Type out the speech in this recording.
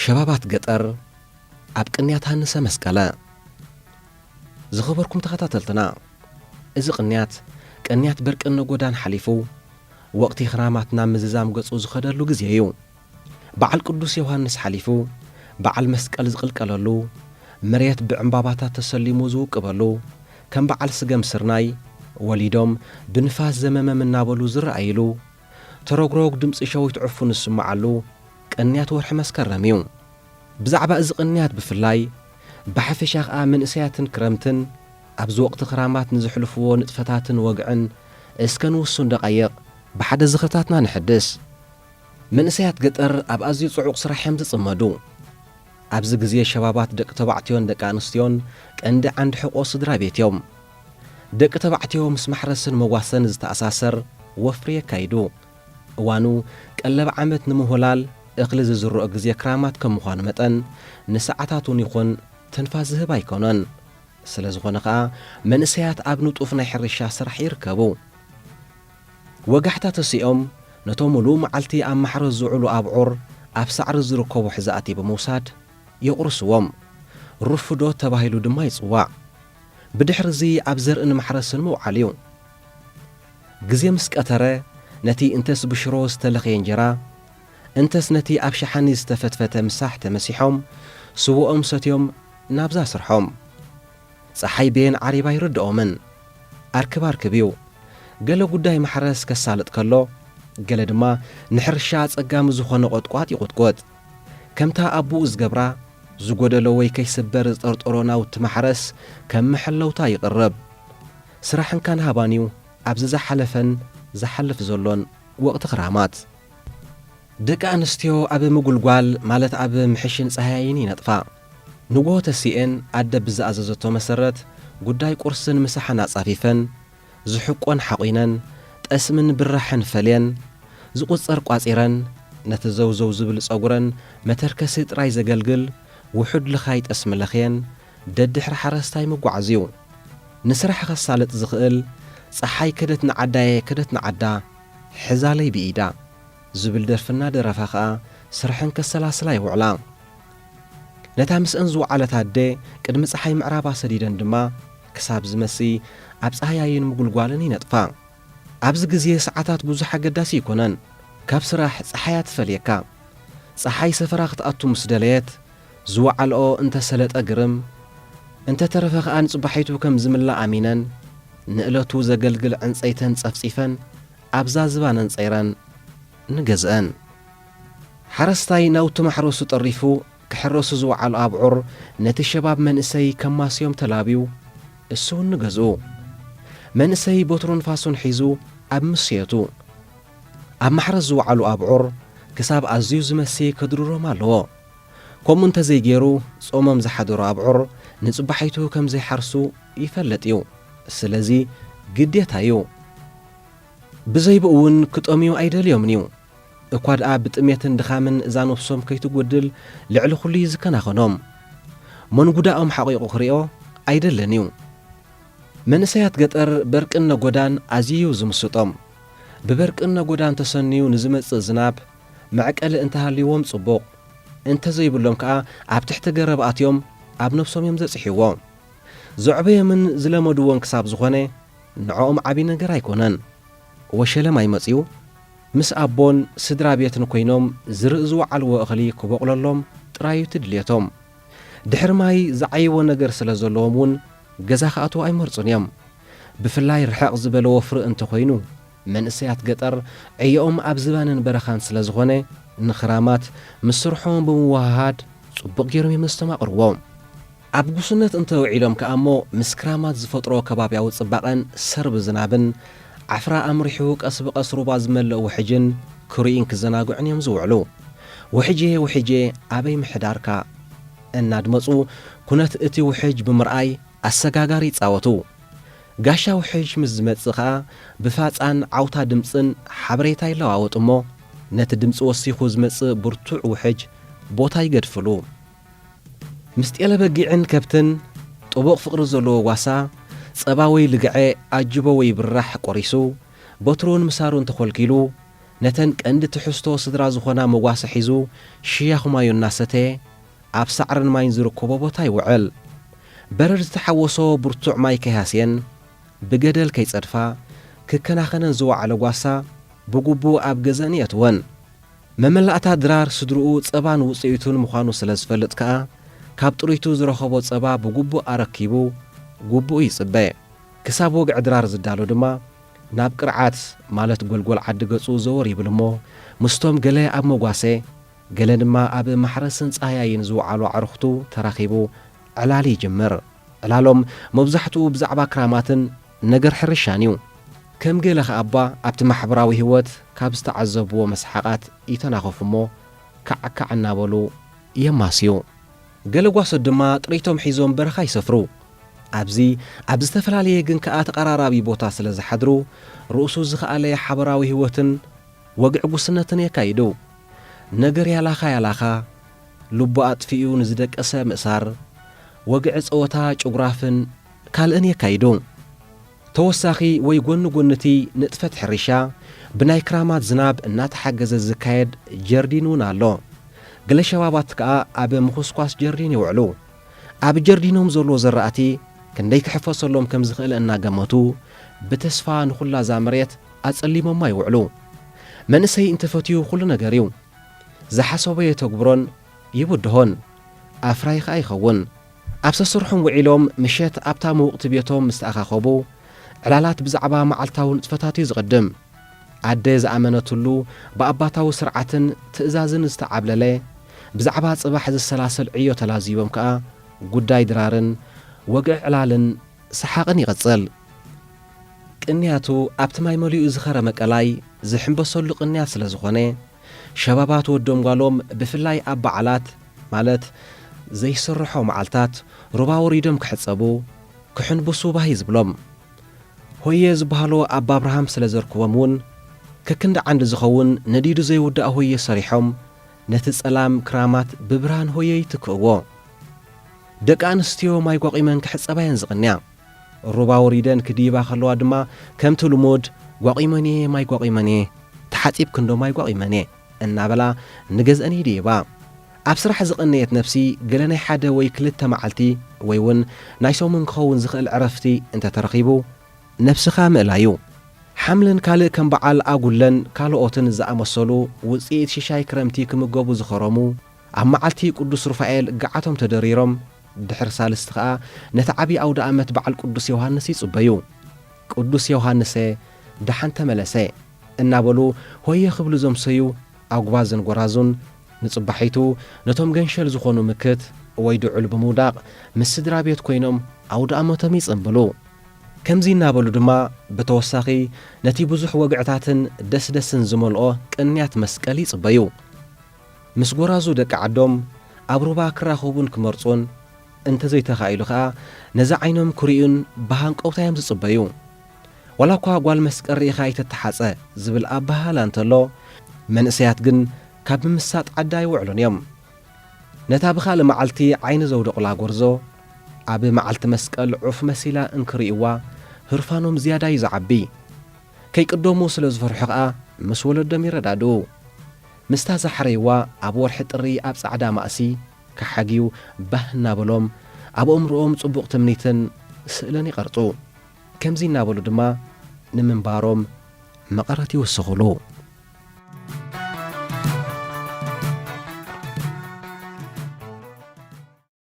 ሸባባት ገጠር ኣብ ቅንያት ሃንሰ መስቀለ። ዝኸበርኩም ተኸታተልትና፣ እዚ ቅንያት፣ ቅንያት በርቅን ነጎዳን ሓሊፉ፣ ወቕቲ ክራማት ናብ ምዝዛም ገጹ ዝኸደሉ ግዜ እዩ። በዓል ቅዱስ ዮሃንስ ሓሊፉ፣ በዓል መስቀል ዝቕልቀለሉ፣ መሬት ብዕምባባታት ተሰሊሙ ዝውቅበሉ፣ ከም በዓል ስገም ስርናይ፣ ወሊዶም ብንፋስ ዘመመም እናበሉ ዝረኣይሉ፣ ተረግሮግ ድምፂ ሸዊት ዕፉን ዝስምዓሉ ቅንያት ወርሒ መስከረም እዩ። ብዛዕባ እዚ ቅንያት ብፍላይ፣ ብሓፈሻ ኸኣ መንእሰያትን ክረምትን ኣብዚ ወቕቲ ክራማት ንዝሕልፍዎ ንጥፈታትን ወግዕን እስከ ንውሱን ደቓይቕ ብሓደ ዝኽርታትና ንሕድስ። መንእሰያት ገጠር ኣብ ኣዝዩ ጽዑቕ ስራሕ እዮም ዝጽመዱ። ኣብዚ ግዜ ሸባባት ደቂ ተባዕትዮን ደቂ ኣንስትዮን ቀንዲ ዓንዲ ሕቆ ስድራ ቤት እዮም። ደቂ ተባዕትዮ ምስ ማሕረስን መጓሰን ዝተኣሳሰር ወፍሪ የካይዱ። እዋኑ ቀለብ ዓመት ንምውህላል እኽሊ ዝዝርኦ ግዜ ክራማት ከም ምዃኑ መጠን፣ ንሰዓታት እውን ይኹን ትንፋስ ዝህብ ኣይኮነን። ስለ ዝኾነ ኸኣ መንእሰያት ኣብ ንጡፍ ናይ ሕርሻ ስራሕ ይርከቡ። ወጋሕታ ተሲኦም ነቶም ምሉእ መዓልቲ ኣብ ማሕረስ ዝውዕሉ ኣብዑር ኣብ ሳዕሪ ዝርከቡ ሕዛእቲ ብምውሳድ የቑርስዎም። ርፍዶ ተባሂሉ ድማ ይጽዋዕ። ብድሕርዚ ኣብ ዘርእን ማሕረስን ምውዓል እዩ። ግዜ ምስ ቀተረ፣ ነቲ እንተስ ብሽሮ ዝተለኽየ እንጀራ፣ እንተስ ነቲ ኣብ ሸሓኒ ዝተፈትፈተ ምሳሕ ተመሲሖም፣ ስውኦም ሰትዮም ናብዛ ስርሖም። ጸሓይ በየን ዓሪባ ኣይርድኦምን። ኣርክብ ኣርክብ እዩ። ገለ ጉዳይ ማሕረስ ከሳልጥ ከሎ፣ ገለ ድማ ንሕርሻ ኣጸጋሚ ዝኾነ ቖጥቋጥ ይቑጥቁጥ። ከምታ ኣቦኡ ዝገብራ፣ ዝጎደሎ ወይ ከይስበር ዝጠርጠሮ ናውቲ ማሕረስ ከም መሐለውታ ይቕርብ። ስራሕ እንካን ሃባን እዩ ኣብዚ ዝሓለፈን ዝሓልፍ ዘሎን ወቕቲ ክራማት። ደቂ ኣንስትዮ ኣብ ምጉልጓል፣ ማለት ኣብ ምሕሽን ጸሃያይን ይነጥፋ። ንግሆ ተሲኤን ኣደ ብዝኣዘዘቶ መሰረት ጉዳይ ቁርስን ምሳሕን ኣጻፊፈን፣ ዝሕቆን ሓቒነን፣ ጠስምን ብራሕን ፈልየን፣ ዝቑጸር ቋጺረን፣ ነቲ ዘውዘው ዝብል ጸጉረን መተርከሲ ጥራይ ዘገልግል ውሑድ ልኻይ ጠስሚ ለኽየን፣ ደድሕሪ ሓረስታይ ምጓዓዝ እዩ። ንስራሕ ከሳልጥ ዝኽእል፣ ጸሓይ ከደት ንዓዳየ ከደት ንዓዳ፣ ሕዛለይ ብኢዳ ዝብል ደርፊ እናደረፋ ኸኣ ስርሐን ከሰላስላ ይውዕላ። ነታ ምስአን ዝወዓለት ኣደ ቅድሚ ጸሓይ ምዕራባ ሰዲደን ድማ ክሳብ ዝመሲ ኣብ ጻህያይን ምጉልጓልን ይነጥፋ። ኣብዚ ግዜ ሰዓታት ብዙሕ ኣገዳሲ ኣይኮነን። ካብ ስራሕ ጸሓያ ትፈልየካ። ጸሓይ ሰፈራ ክትኣቱ ምስ ደለየት፣ ዝወዓልኦ እንተሰለጠ ግርም፣ እንተተረፈ ከኣ ንጽባሒቱ ከም ዝምላእ ኣሚነን፣ ንእለቱ ዘገልግል ዕንጸይተን ጸፍጺፈን ኣብዛ ዝባነን ጸይረን ንገዝአን። ሓረስታይ ናውቲ ማሕረሱ ጠሪፉ ክሕረሱ ዝወዓሉ ኣብዑር ነቲ ሸባብ መንእሰይ ከማስዮም ተላብዩ፣ እሱ እውን ንገዝኡ። መንእሰይ በትሩን ፋሱን ሒዙ ኣብ ምስየቱ። ኣብ ማሕረስ ዝወዓሉ ኣብዑር ክሳብ ኣዝዩ ዝመሲ ከድርሮም ኣለዎ። ከምኡ እንተዘይገይሩ፣ ጾሞም ዝሓደሩ ኣብዑር ንጽባሒቱ ከም ዘይሓርሱ ይፈልጥ እዩ። ስለዚ ግዴታ እዩ። ብዘይብኡ እውን ክጠምዩ ኣይደልዮምን እዩ። እኳ ደኣ ብጥሜትን ድኻምን እዛ ነፍሶም ከይትጎድል ልዕሊ ኩሉ እዩ ዝከናኸኖም። መንጉዳኦም ሓቒቑ ክሪኦ ኣይደልን እዩ። መንእሰያት ገጠር በርቅን ነጎዳን ኣዝዩ እዩ ዝምስጦም። ብበርቅን ነጎዳን ተሰንዩ ንዝመጽእ ዝናብ መዕቀሊ እንተሃልይዎም ጽቡቕ፣ እንተዘይብሎም ከኣ ኣብ ትሕቲ ገረብ ኣትዮም ኣብ ነፍሶም እዮም ዘጽሕይዎ። ዘዕበዮምን ዝለመድዎን ክሳብ ዝኾነ ንዕኦም ዓቢ ነገር ኣይኮነን። ወሸለ ማይ መጽዩ ምስ ኣቦን ስድራ ቤትን ኮይኖም ዝርእ ዝወዓልዎ እኽሊ ክበቑለሎም ጥራይ እዩ እቲ ድልየቶም። ድሕሪ ማይ ዝዓይዎ ነገር ስለ ዘለዎም እውን ገዛ ክኣትዉ ኣይመርጹን እዮም። ብፍላይ ርሕቕ ዝበለ ወፍሪ እንተኾይኑ፣ መንእሰያት ገጠር ዕዮኦም ኣብ ዝባንን በረኻን ስለ ዝኾነ፣ ንኽራማት ምስ ስርሖም ብምውህሃድ ጽቡቕ ገይሮም እዮም ዘስተማቕርዎ። ኣብ ጉስነት እንተውዒሎም ከኣ እሞ፣ ምስ ክራማት ዝፈጥሮ ከባብያዊ ጽባቐን ሰርቢ ዝናብን፣ ዓፍራ ኣምሪሑ ቀስ ብቐስ ሩባ ዝመልእ ውሕጅን ክርእዩን ክዘናግዑን እዮም ዝውዕሉ። ውሕጄ፣ ውሕጄ፣ ኣበይ ምሕዳርካ? እናድመጹ ኩነት እቲ ውሕጅ ብምርኣይ ኣሰጋጋሪ ይጻወቱ። ጋሻ ውሕጅ ምስ ዝመጽእ ኸኣ ብፋጻን ዓውታ ድምጽን ሓበሬታ ይለዋወጡ እሞ፣ ነቲ ድምጺ ወሲኹ ዝመጽእ ብርቱዕ ውሕጅ ቦታ ይገድፍሉ። ምስ ጤለ በጊዕን ከብትን ጥቡቕ ፍቕሪ ዘለዎ ጓሳ፣ ጸባ ወይ ልግዐ፣ ኣጅቦ ወይ ብራሕ ቆሪሱ፣ በትሩን ምሳሩን ተኾልኪሉ፣ ነተን ቀንዲ ትሕዝቶ ስድራ ዝኾና መጓሰ ሒዙ ሽያኹማዩ እናሰተየ ኣብ ሳዕርን ማይን ዝርከቦ ቦታ ይውዕል። በረድ ዝተሓወሶ ብርቱዕ ማይ ከይሃስየን ብገደል ከይጸድፋ ክከናኸነን ዝወዓለ ጓሳ ብግቡእ ኣብ ገዘን የእትወን። መመላእታ ድራር ስድርኡ ጸባን ውጽኢቱን ምዃኑ ስለ ዝፈልጥ ከኣ፣ ካብ ጥሪቱ ዝረኸቦ ጸባ ብግቡእ ኣረኪቡ ግቡኡ ይጽበ። ክሳብ ወግዒ ድራር ዝዳሎ ድማ፣ ናብ ቅርዓት ማለት ጎልጎል ዓዲ ገጹ ዘወር ይብል እሞ፣ ምስቶም ገለ ኣብ መጓሰ፣ ገለ ድማ ኣብ ማሕረስን ጻህያይን ዝወዓሉ ኣዕሩኽቱ ተራኺቡ ዕላል ይጅምር። ዕላሎም መብዛሕትኡ ብዛዕባ ክራማትን ነገር ሕርሻን እዩ። ከም ገለ ኸኣ እባ ኣብቲ ማሕበራዊ ህይወት ካብ ዝተዓዘብዎ መስሓቓት ይተናኸፉ እሞ፣ ካዕካዕ እናበሉ የማስዩ። ገለ ጓሶት ድማ ጥሪቶም ሒዞም በረኻ ይሰፍሩ። ኣብዚ ኣብ ዝተፈላለየ ግን ከኣ ተቐራራቢ ቦታ ስለ ዝሓድሩ፣ ርእሱ ዝኸኣለ ሓበራዊ ህይወትን ወግዒ ጉስነትን የካይዱ። ነገር ያላኻ ያላኻ፣ ልቡ ኣጥፊኡ ንዝደቀሰ ምእሳር፣ ወግዒ ጸወታ ጭጉራፍን ካልእን የካይዱ። ተወሳኺ ወይ ጎኒ ጎኒ እቲ ንጥፈት ሕርሻ፣ ብናይ ክራማት ዝናብ እናተሓገዘ ዝካየድ ጀርዲን እውን ኣሎ። ገለ ሸባባት ከኣ ኣብ ምኹስኳስ ጀርዲን ይውዕሉ። ኣብ ጀርዲኖም ዘሎ ዘራእቲ ክንደይ ክሕፈሰሎም ከም ዝኽእል እናገመቱ፣ ብተስፋ ንኹላ እዛ መሬት ኣጸሊሞማ ይውዕሉ። መንእሰይ እንተፈትዩ ኩሉ ነገር እዩ። ዝሓሰቦ የተግብሮን ይብድሆን፣ ኣፍራይ ኸኣ ይኸውን። ኣብ ሰስርሖም ውዒሎም ምሸት ኣብታ ምውቕቲ ቤቶም ምስ ተኣኻኸቡ፣ ዕላላት ብዛዕባ መዓልታዊ ንጥፈታት እዩ ዝቕድም። ኣደ ዝኣመነትሉ ብኣባታዊ ስርዓትን ትእዛዝን ዝተዓብለለ፣ ብዛዕባ ጽባሕ ዝሰላሰል ዕዮ ተላዚቦም ከኣ፣ ጉዳይ ድራርን ወግዒ ዕላልን ሰሓቕን ይቕጽል። ቅንያቱ ኣብቲ ማይ መሊኡ ዝኸረመ ቀላይ ዝሕንበሰሉ ቅንያት ስለ ዝኾነ፣ ሸባባት ወዶም ጓሎም ብፍላይ ኣብ በዓላት፣ ማለት ዘይስርሖ መዓልታት፣ ሩባ ወሪዶም ክሕጸቡ፣ ክሕንብሱ ባህ እዩ ዝብሎም። ሆየ ዝበሃሉ ኣባ ኣብርሃም ስለ ዘርክቦም እውን፣ ከክንዲ ዓንዲ ዝኸውን ነዲዱ ዘይውዳእ ሆየ ሰሪሖም፣ ነቲ ጸላም ክራማት ብብርሃን ሆየ ይትክእዎ። ደቂ ኣንስትዮ ማይ ጓቒመን ክሕጸባ እየን ዝቕንያ። ሩባ ወሪደን ክድይባ ከለዋ ድማ፣ ከምቲ ልሙድ፣ "ጓቒመን እየ፣ ማይ ጓቒመን እየ፣ ተሓጺብክንዶ ማይ ጓቒመን እየ?" እናበላ ንገዝአን ይድይባ። ኣብ ስራሕ ዝቐነየት ነፍሲ፣ ገለ ናይ ሓደ ወይ ክልተ መዓልቲ ወይ እውን ናይ ሰሙን ክኸውን ዝኽእል ዕረፍቲ እንተተረኺቡ፣ ነፍስኻ ምእላዩ። ሓምልን ካልእ ከም በዓል ኣጉለን ካልኦትን ዝኣመሰሉ ውጽኢት ሽሻይ ክረምቲ ክምገቡ ዝኸረሙ፣ ኣብ መዓልቲ ቅዱስ ሩፋኤል ገዓቶም ተደሪሮም፣ ድሕሪ ሳልስቲ ኸኣ ነቲ ዓቢ ኣውደ ኣመት በዓል ቅዱስ ዮሃንስ ይጽበዩ። "ቅዱስ ዮሃንሰ፣ ደሓን ተመለሰ" እናበሉ ሆየ ክብሉ ዘምሰዩ ኣጉባዝን ጎራዙን፣ ንጽባሒቱ ነቶም ገንሸል ዝኾኑ ምክት ወይ ድዑል ብምውዳቕ፣ ምስ ስድራ ቤት ኮይኖም ኣውደ ኣመቶም ይጽንብሉ። ከምዚ እናበሉ ድማ፣ ብተወሳኺ ነቲ ብዙሕ ወግዕታትን ደስደስን ዝመልኦ ቅንያት መስቀል ይጽበዩ። ምስ ጎራዙ ደቂ ዓዶም ኣብ ሩባ ክራኸቡን ክመርጹን፣ እንተዘይተኻኢሉ ኸኣ ነዚ ዓይኖም ክርእዩን ብሃንቀውታ እዮም ዝጽበዩ። ዋላ እኳ ጓል መስቀል ርኢኻ ኣይትተሓጸ ዝብል ኣበሃህላ እንተሎ፣ መንእሰያት ግን ካብ ምምሳጥ ዓዲ ኣይውዕሉን እዮም። ነታ ብኻልእ መዓልቲ ዓይኒ ዘውደቑላ ጎርዞ፣ ኣብ መዓልቲ መስቀል ዑፍ መሲላ እንክርእይዋ፣ ህርፋኖም ዝያዳ እዩ ዝዓቢ። ከይቅደሙ ስለ ዝፈርሑ ኸኣ፣ ምስ ወለዶም ይረዳድኡ። ምስታ ዝሓረይዋ ኣብ ወርሒ ጥሪ ኣብ ጻዕዳ ማእሲ ክሓግዩ ባህ እናበሎም፣ ኣብ ኣእምሮኦም ጽቡቕ ትምኒትን ስእልን ይቐርጹ። ከምዚ እናበሉ ድማ ንምንባሮም መቐረት ይውስኹሉ።